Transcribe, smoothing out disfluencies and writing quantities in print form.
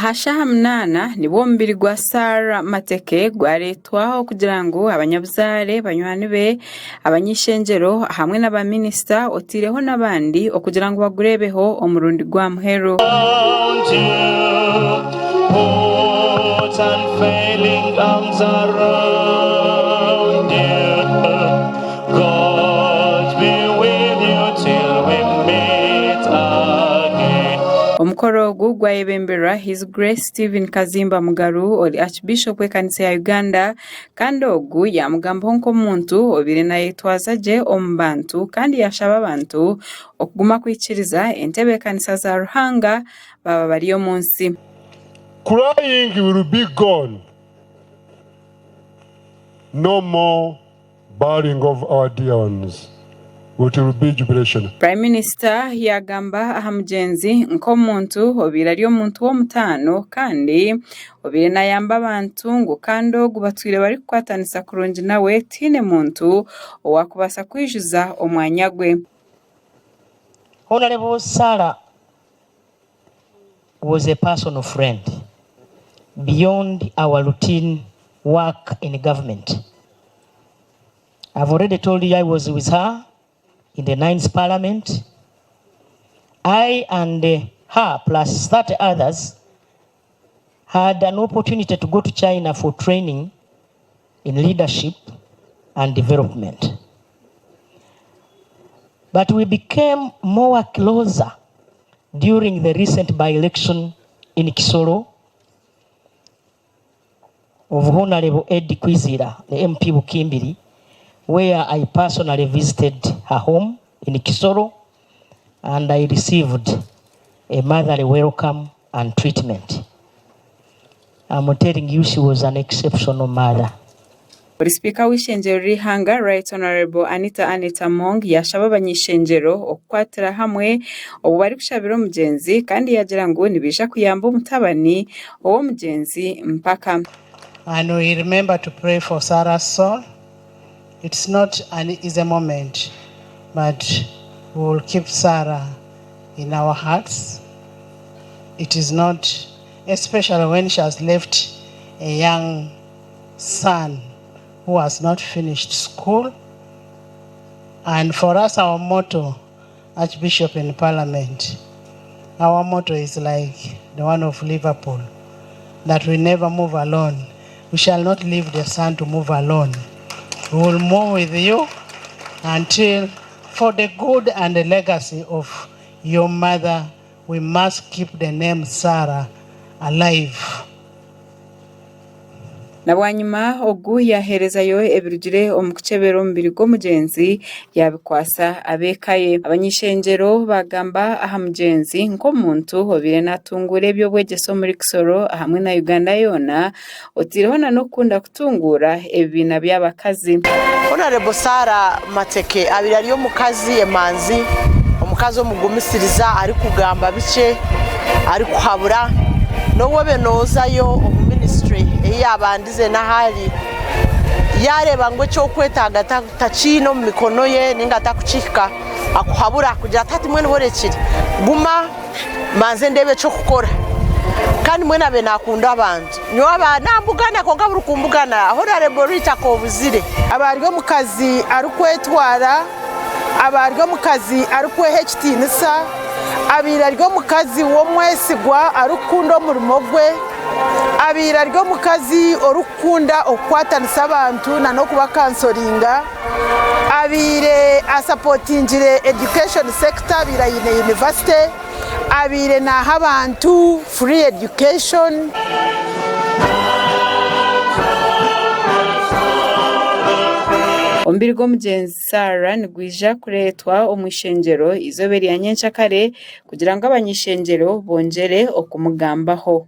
Aha shaaha munaana nibwo omubiri gwa Sarah Mateke gwareetwa okugira ngu abanyabuzaare, banywani be, abany'eishengyero hamwe na baminisita otaireho n'abandi okugira ngu bagureebeho omurundi gwa muheru. Omukoro ogu gwayebemberwa His Grace Stephen Kazimba Mugaru ori Archbishop w'ekanisa ya Uganda kandi ogu yaamugambaho nk'omuntu obaire naayetwaza gye omu bantu kandi yaashaba abantu okuguma kwikiriza entebeekanisa za Ruhanga baaba bari omu nsi. Crying will be gone, no more burying of our dear ones, it will be jubilation. Prime Minister yaagamba aha mugyenzi nk'omuntu obaire ari omuntu w'omutaano kandi obaire naayamba abantu ngu kandi ogu batwire barikukwatanisa kurungi nawe tihaine muntu owaakubaasa kwijuza omwanya gwe. Honourable Sarah was a personal friend beyond our routine work in government. I've already told you I was with her in the ninth parliament. I and her plus 30 others had an opportunity to go to China for training in leadership and development. But we became more closer during the recent by-election in Kisoro of Honorable Eddie Kwizira, the MP Bukimbiri, where I personally visited her home in Kisoro and I received a motherly welcome and treatment. I'm telling you she was an exceptional mother. Ori Sipiika w'eishengyero ry'eihanga Right Honourable Anita Annet Among yaashaba abany'eishengyero okukwatira hamwe obu barikushabira omugyenzi kandi yaagira ngu nibaija kuyamba omutabani ow'omugyenzi mpaka. And we remember to pray for Sarah's soul. It's not an easy moment, but we will keep Sarah in our hearts. It is not, especially when she has left a young son who has not finished school. And for us, our motto, Archbishop in Parliament, our motto is like the one of Liverpool, that we never move alone. We shall not leave the son to move alone. We will move with you until, for the good and the legacy of your mother, we must keep the name Sarah alive. Na bwanyima ogu yaaheerezayo ebirugire omu kukyebera omubiri gw'omugyenzi yaabikwatsa ab'eka ye. Abany'eishengyero baagamba aha mugyenzi nk'omuntu obaire naatunguura eby'obwegyese omuri Kisoro hamwe na Uganda yoona otaireho na n'okukunda kutunguura ebibiina by'abakazi. Honourable Sarah Mateke abaire ari omukazi emanzi, omukazi omugumisiriza arikugamba bikye, arikuhabura n'obu obe noozayo omu minisitule ei yaabandize n'ahu ari, yaareeba ngu eki orikwetaaga takiine omu mikono ye nainga tarikukihika, akuhabura akugira ati hati mbwenu orekire, guma mbanze ndeebe eky'okukora. Kandi mbwenu abaire naakunda abantu. Nyowe aba nambugana kwonka buri kumbugana Honourable Rita k'obuzire. Aba ari omukazi arikwetwara, aba ari omukazi arikweha ekitiinisa, abaire ari omukazi w'omwesigwa arikukunda omurimo gwe, abaire ari omukazi orikukunda okukwatanisa abantu n'okubakansoringa, abaire asapotingire education sector abaire aine yunivasite, abaire naaha abantu free education. Omubiri gw'omugyenzi Sarah nigwija kureetwa omu ishengyero eizooba erya nyencakare kugira ngu abany'ishengyero bongyere okumugambaho.